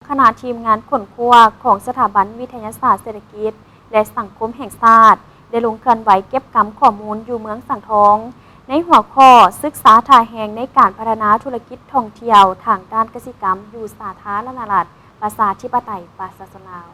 ຄະນະທີມງານຄົ້ນຄວ້າຂອງສະຖາບັນວິທະຍາສາດເສດຖະກິດ ແລະ ສັງຄົມແຫ່ງຊາດ ໄດ້ລົງເຄື່ອນໄຫວເກັບກຳຂໍ້ມູນຢູ່ເມືອງສັງທອງ ໃນຫົວຂໍ້ສຶກສາທ່າແຮງໃນການພັດທະນາທຸລະກິດທ່ອງທ່ຽວທາງດ້ານກະສິກຳຢູ່ສາທາລະນະລັດ ປະຊາທິປະໄຕ ປະຊາຊົນລາວ.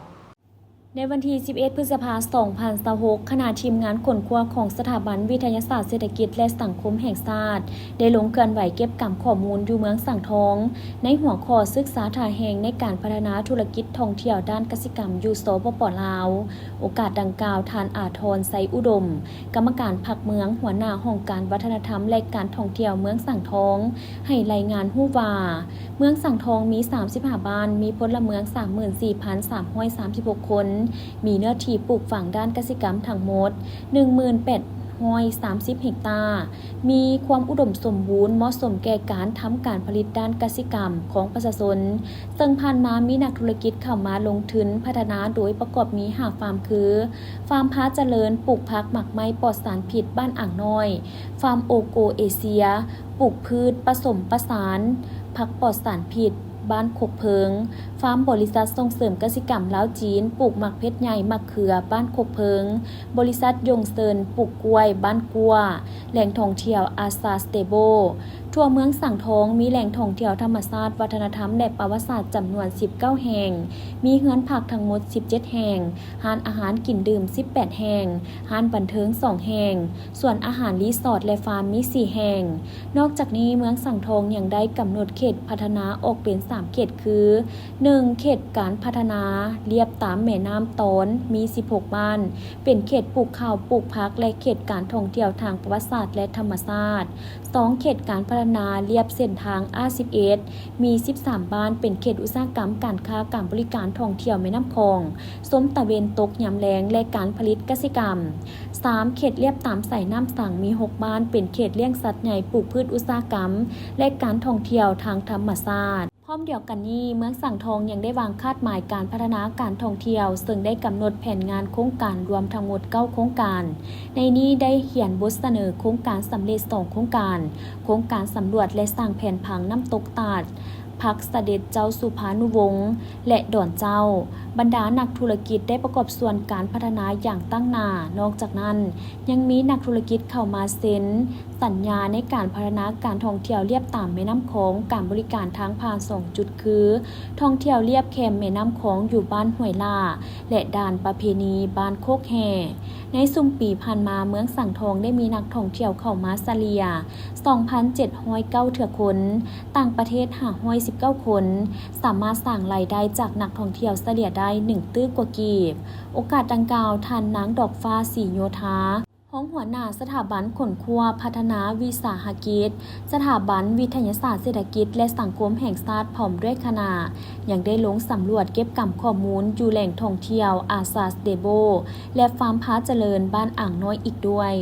ໃນວັນທີສິບເອັດ ພຶດສະພາ ສອງພັນຊາວຫົກ ຄະນະທີມງານຄົ້ນຄວ້າຂອງສະຖາບັນວິທະຍາສາດເສດຖະກິດ ແລະ ສັງຄົມແຫ່ງຊາດ ໄດ້ລົງເຄື່ອນໄຫວເກັບກຳຂໍ້ມູນຢູ່ເມືອງສັງທອງ ໃນຫົວຂໍ້ສຶກສາທ່າແຮງໃນການພັດທະນາທຸລະກິດທ່ອງທ່ຽວດ້ານກະສິກຳຢູ່ ສປປ ລາວ. ໂອກາດດັ່ງກ່າວ, ທ່ານ ອາທອນ ໄຊອຸດົມ ກຳມະການພັກເມືອງ, ຫົວໜ້າຫ້ອງການວັດທະນະທຳ ແລະ ການທ່ອງທ່ຽວເມືອງສັງທອງ ໃຫ້ລາຍງານຮູ້ວ່າ ເມືອງສັງທອງມີສາມສິບຫ້າບ້ານ, ມີພົນລະເມືອງສາມໝື່ນສີ່ພັນສາມຮ້ອຍສາມສິບຫົກຄົນ, ມີເນື້ອທີ່ປູກຝັງດ້ານກະສິກຳທັງໝົດໜຶ່ງໝື່ນແປດຮ້ອຍສາມສິບເຮັກຕາ, ມີຄວາມອຸດົມສົມບູນ, ເໝາະສົມແກ່ການທຳການຜະລິດດ້ານກະສິກຳຂອງປະຊາຊົນ, ເຊິ່ງຜ່ານມາມີນັກທຸລະກິດເຂົ້າມາລົງທຶນພັດທະນາໂດຍປະກອບມີຫ້າຟາມຄື ຟາມພາຈະເລີນ ປູກຜັກໝາກໄມ້ປອດສານພິດບ້ານອ່າງນ້ອຍ, ຟາມໂອໂກເອເຊຍ ປູກພືດປະສົມປະສານ ຜັກປອດສານພິດ ບ້ານຄົກເພີງ, ຟາມບໍລິສັດສົ່ງເສີມກະສິກຳລາວຈີນ ປູກໝາກເຜັດໃຫຍ່ ໝາກເຂືອ ບ້ານຄົກເພີງ, ບໍລິສັດຢົງເຊີນ ປູກກ້ວຍ ບ້ານກົວ, ແຫຼ່ງທ່ອງທ່ຽວ ອາຊາສະເຕເບິນ. ທົ່ວເມືອງສັງທອງມີແຫຼ່ງທ່ອງທ່ຽວທຳມະຊາດ, ວັດທະນະທຳ ແລະ ປະຫວັດສາດຈຳນວນສິບເກົ້າແຫ່ງ, ມີເຮືອນພັກທັງໝົດສິບເຈັດແຫ່ງ, ຮ້ານອາຫານກິນດື່ມສິບແປດແຫ່ງ, ຮ້ານບັນເທີງສອງແຫ່ງ, ສວນອາຫານ ຣີສອດ ແລະ ຟາມມີສີ່ແຫ່ງ. ນອກຈາກນີ້, ເມືອງສັງທອງຍັງໄດ້ກຳນົດເຂດພັດທະນາອອກເປັນສາມເຂດຄື ໜຶ່ງ ເຂດການພັດທະນາລຽບຕາມແມ່ນ້ຳຕອນ ມີສິບຫົກບ້ານ ເປັນເຂດປູກເຂົ້າ, ປູກຜັກ ແລະ ເຂດການທ່ອງທ່ຽວທາງປະຫວັດສາດ ແລະ ທຳມະຊາດ. ສອງ ເຂດການພັດທະນາລຽບເສັ້ນທາງ ອາ ສິບເອັດ ມີສິບສາມບ້ານ ເປັນເຂດອຸດສາຫະກຳ, ການຄ້າ, ການບໍລິການ, ທ່ອງທ່ຽວແມ່ນ້ຳຂອງ, ຊົມຕາເວັນຕົກຍາມແລງ ແລະ ການຜະລິດກະສິກຳ. ສາມ ເຂດລຽບຕາມສາຍນ້ຳສັງ ມີຫົກບ້ານ ເປັນເຂດລ້ຽງສັດໃຫຍ່, ປູກພືດອຸດສາຫະກຳ ແລະ ການທ່ອງທ່ຽວທາງທຳມະຊາດ. ພ້ອມດຽວກັນນີ້, ເມືອງສັງທອງຍັງໄດ້ວາງຄາດໝາຍການພັດທະນາການທ່ອງທ່ຽວ, ເຊິ່ງໄດ້ກຳນົດແຜນງານໂຄງການລວມທັງໝົດເກົ້າໂຄງການ. ໃນນີ້ໄດ້ຂຽນບົດສະເໜີໂຄງການສຳເລັດສອງໂຄງການ, ໂຄງການສຳຫຼວດ ແລະ ສ້າງແຜນຜັງນ້ຳຕົກຕາດ ພັກສະເດັດເຈົ້າສຸພານຸວົງ ແລະ ດອນເຈົ້າ. ບັນດານັກທຸລະກິດໄດ້ປະກອບສ່ວນການພັດທະນາຢ່າງຕັ້ງໜ້າ. ນອກຈາກນັ້ນ, ຍັງມີນັກທຸລະກິດເຂົ້າມາເຊັນສັນຍາໃນການພັດທະນາການທ່ອງທ່ຽວລຽບຕາມແມ່ນ້ຳຂອງ, ການບໍລິການທາງຜ່ານສອງຈຸດຄື ທ່ອງທ່ຽວລຽບແຄມແມ່ນ້ຳຂອງຢູ່ບ້ານຫ້ວຍຫຼ້າ ແລະ ດ່ານປະເພນີບ້ານໂຄກແຮ່. ໃນຊຸມປີຜ່ານມາ, ເມືອງສັງທອງໄດ້ມີນັກທ່ອງທ່ຽວເຂົ້າມາສະເລ່ຍສອງພັນເຈັດຮ້ອຍເກົ້າເທື່ອຄົນ, ຕ່າງປະເທດຫ້າຮ້ອຍສິບເກົ້າຄົນ, ສາມາດສ້າງລາຍໄດ້ຈາກນັກທ່ອງທ່ຽວສະເລ່ຍໄດ້ໜຶ່ງຕື້ກວ່າກີບ. ໂອກາດດັ່ງກ່າວ, ທ່ານນາງ ດອກຟ້າ ສີໂຍທາ ຮອງຫົວໜ້າສະຖາບັນຄົ້ນຄວ້າພັດທະນາວິສາຫະກິດ, ສະຖາບັນວິທະຍາສາດເສດຖະກິດ ແລະ ສັງຄົມແຫ່ງຊາດ ພ້ອມດ້ວຍຄະນະ ຍັງໄດ້ລົງສຳຫຼວດເກັບກຳຂໍ້ມູນຢູ່ແຫຼ່ງທ່ອງທ່ຽວ ອາຊາສະເຕເບິນ ແລະ ຟາມພາຈະເລີນ ບ້ານອ່າງນ້ອຍອີກດ້ວຍ.